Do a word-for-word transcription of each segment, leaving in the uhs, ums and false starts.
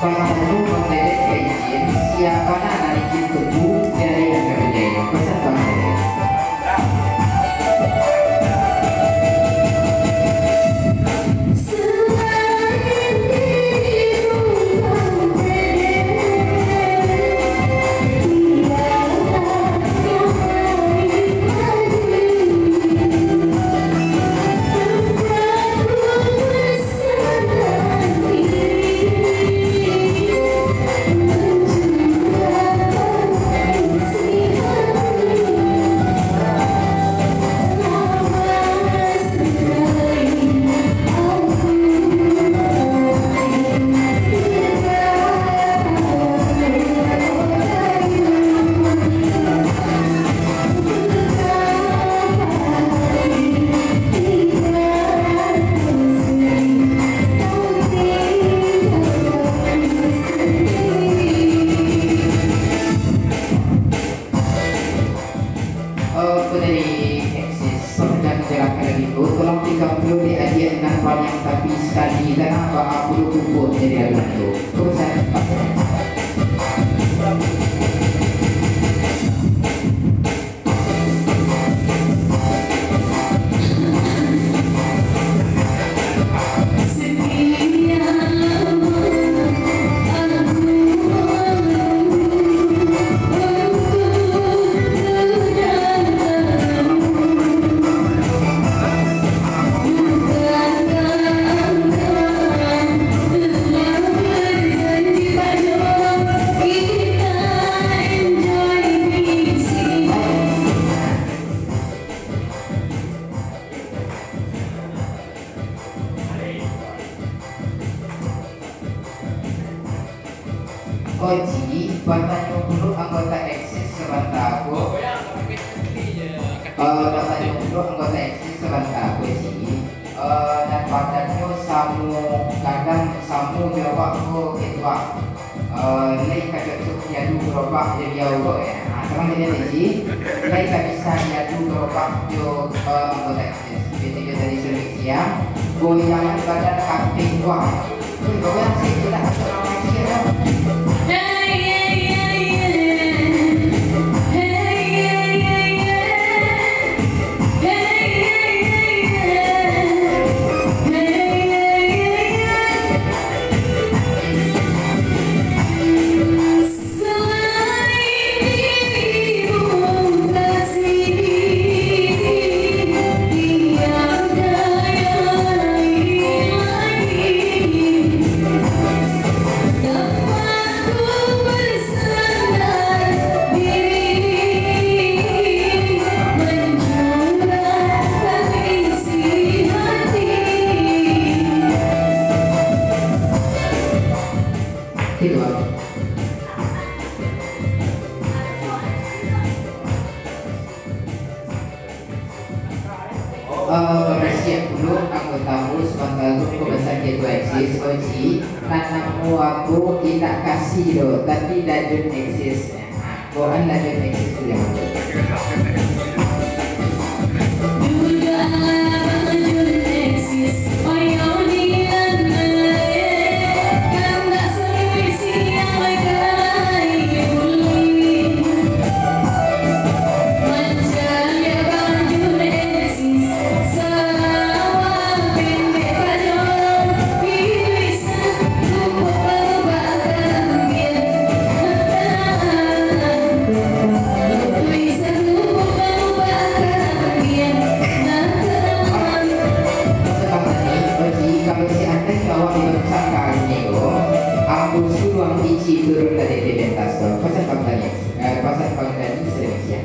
Pasangan Bang Dedek ka izin, siapa nan izin tunggu, tiada yang ka bajai. Pasan Bang Dedek. Eh, dari Eksis, pekerjaan menjelaskan dari itu, tolong tiga puluh di adiak nan paling tapi sekali, karena apa aku pupuk jadi lagu itu. Urusan Oji, batanyo pulo anggota Eksis sabanta ko. Eh, batanyo pulo anggota Eksis sabanta ko, Ji. Eh, nan badannyo samo, gadang samo jo awak ko, ketua. Eh, lai ka cocok diadu garobak jo diau ko, eh. Ah, sama dengan Ji. Lai ka bisa diadu garobak jo, eh, anggota Eksis. Jadi, dari Sulawesi, ya. Goyangan badan kaping, wah. Wih, goyang sih, kita Sulawesi, ya. Itu, Bang. Eh, makasih pulo anggota ko, sabanta ko, ko basa ketua Eksis, Oji, nan namo ambo indak Kasih doh, tapi Dajun Eksis. Ko an Dajun Eksis tu yang. Kalau seandainya awak dipecat kali ini, ambo suruah Ici turun dari di pentas tu. Pasan Bang Dani, eh, pasan Bang Dani sedemikian.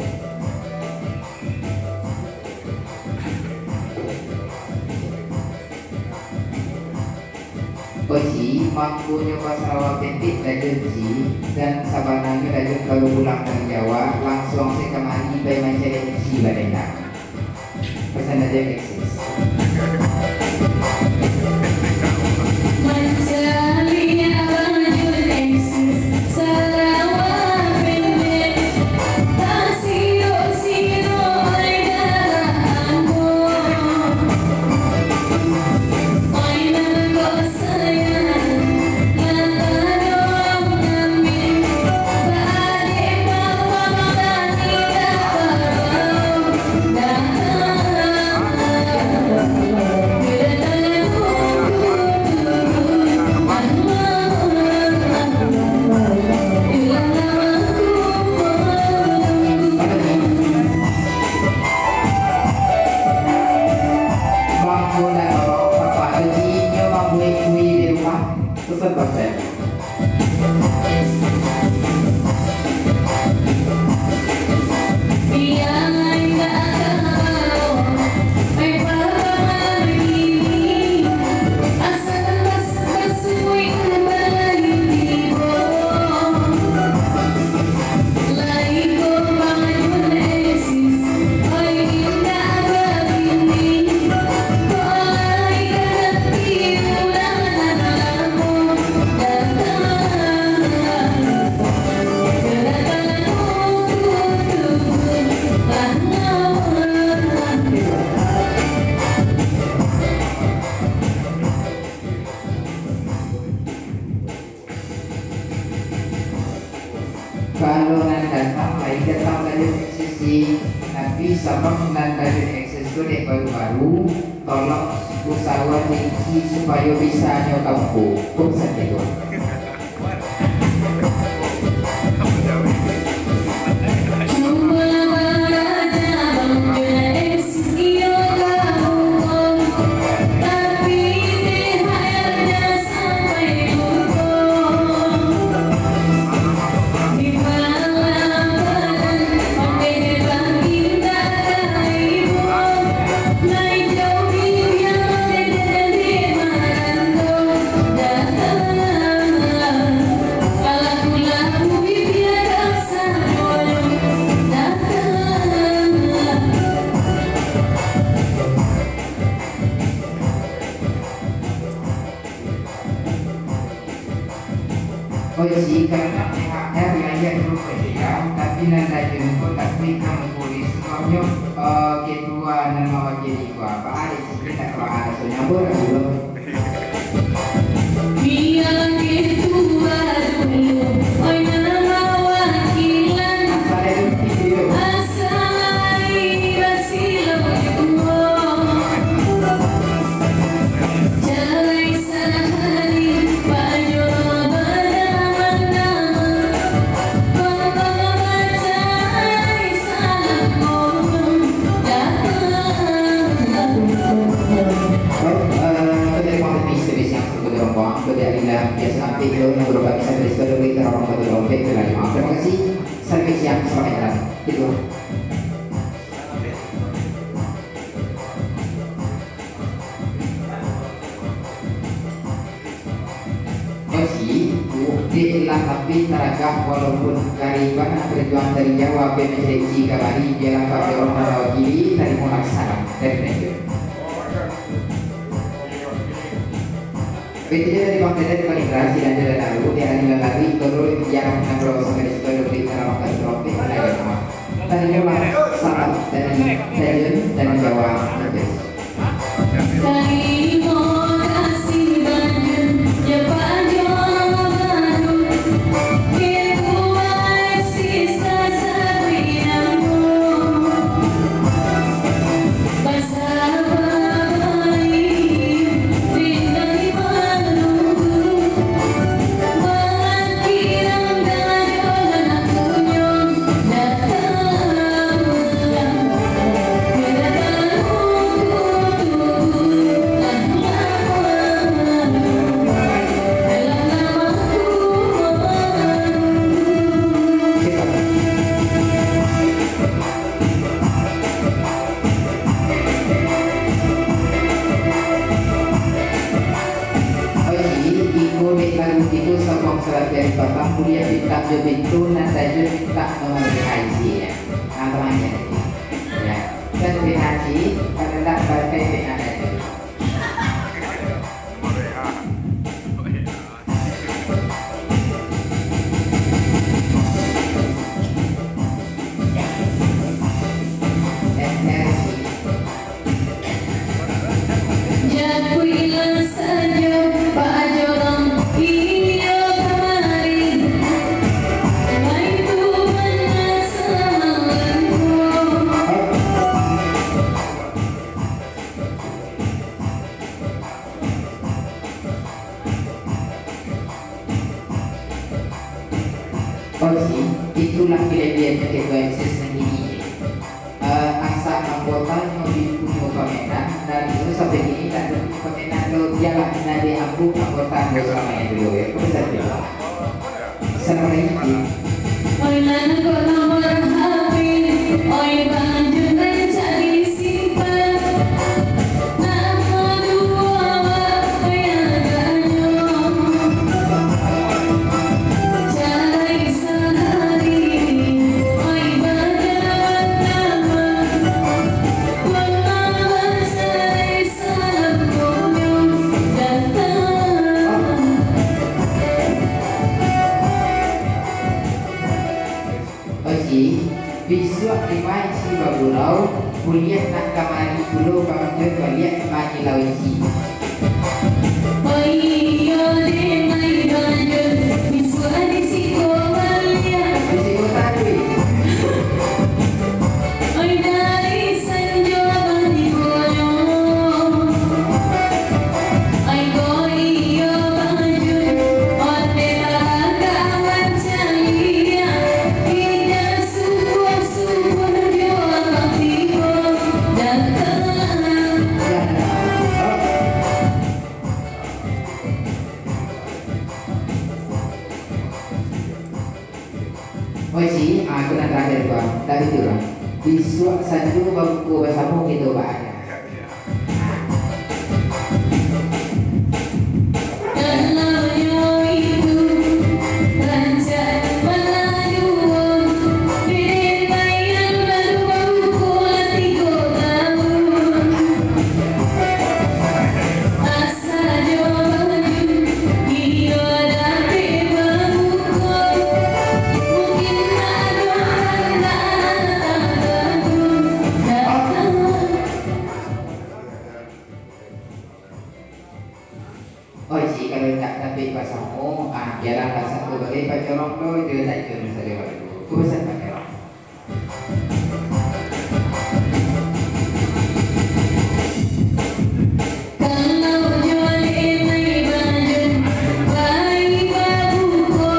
Oji, mangkonyo basarawa pendek Dajun Ji, dan sabananyo Dajun baru pulang dari Jawa, langsuang se kamari pai mancari Ici badendang. Pesan Dajun Eksis. Kalau nan datang, lai datang dari X S C, tapi sabab nan dari X S C tu dek baru-baru, tolong usahakan X S C supayo bisa nyo kampuang. Kok sakik tu? Oji, karano T H R lahia dulu ko, tapi nan tajun ko tapi ka mangkulis, sababnyo, eh, ketua nan mawakili ko, apak ari siko tak kawa ado, so nyambung dulu. Baik, eh, itu dari Bang Tepi, service yang satu rombongan, itu dari Alila, biasa nanti itu yang berobat bisa dari situ, dari kita orang satu rombongan, itu lagi, maaf. Terima kasih, service yang selamat jalan. Itu. Oji, dek lah tapi taragah walaupun kariban, perjuangan dari Jawa, P M S D C kamari, biarlah kami orang mewakili, tarimo lah salam dari Raja. P T dari Bang Deden, Bang Indra, Sinanda dan Aru, di hari lalari, tolong yang menangkau sampai di situ, diberi tanaman kasih rompik, dan ayo nama. Tadi memang salam dari Deden dan Jawa. Tarimo kasih banyak, ya Pak Jono Baru, ketua eksis. Oji, iko dek lagu kito sabab salatiah di patang, kuliah pintak jo pintu, nan tajun mintak nomor P H C, ya. Nah, tenang ya. Ya. Dan P H C, pada tak pakai P H C. Japuiklah sajo, Pak Jorong, iyo kamari. Lai tu bana samalangko. Oji, itulah kelebihan ketua eksis nan ini. Eh, asa anggotanyo bi punyo pamainan, dan itu sampai kini tak ado punyo pamainan tu, bialah nan di ampu anggota tu salamanya dulu, ya. Pesan dia. Assalamualaikum. Oi, nan ko nomor H P, oi, Bang Jun rancak disimpan. Namo duo awak, oi, agaknyo. Calai sahari, oi, bajalaman lama. Lama bacalai salamonyo datang. Oji, bisuak dek mai si bagurau, kuliah nan kamari pulo Bang Jun baliak manyilau isi. Oi, iyo dek mai Bang Jun, bisuak di siko baliak. Di siko tadi. Oi, dari Sanjo baliak pulo. Ai ko iyo baju, ondeh talangkah mancaliak, ijak subuah-subuah jo abang tibo datang. Oji, ah, tu nan terakhir, Bang. Tadi tu, Bang. Bisuak Sanjo babuko basamo kito, Bang. Kalau nyo itu rancak manaduo, dek main baru babuko lah tigo taun. Asa jo baju, iyo dapek babuko. Mungkin ado kandak tatamu datang. Oji, kalau indak dapek basamo, ah, bialah lah satu bagai Pak Jorong tu, jo tajun sajo bagai. Ku pesan Pak Jorong. Kalau jo lemai bajun, pai babuko.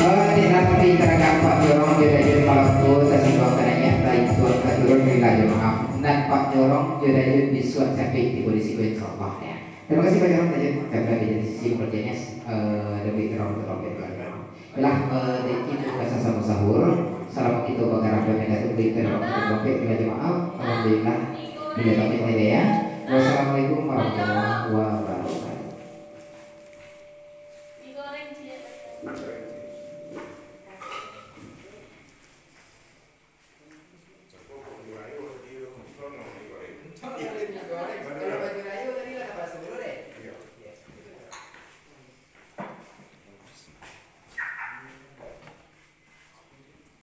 Oke, tapi tarakan Pak Jorong jo Dayun malam tu, tasimbang kananyak, taituan katurun rila jo maaf. Nan Pak Jorong jo Dayun bisuak capek tibo di siko, insyaallah, ya. Terima kasih Pak Jorong, Dayun. Kami lagi dari sisi pekerjaannya, eh, lebih terang, terang, terang. Lah, eh, thank you, terima kasih sama sahur. Salam kito bagarah dan negatif, beri terang, terang, terang, terang, maaf. Alhamdulillah. Bila topik tadi ya. Wassalamualaikum warahmatullahi wabarakatuh.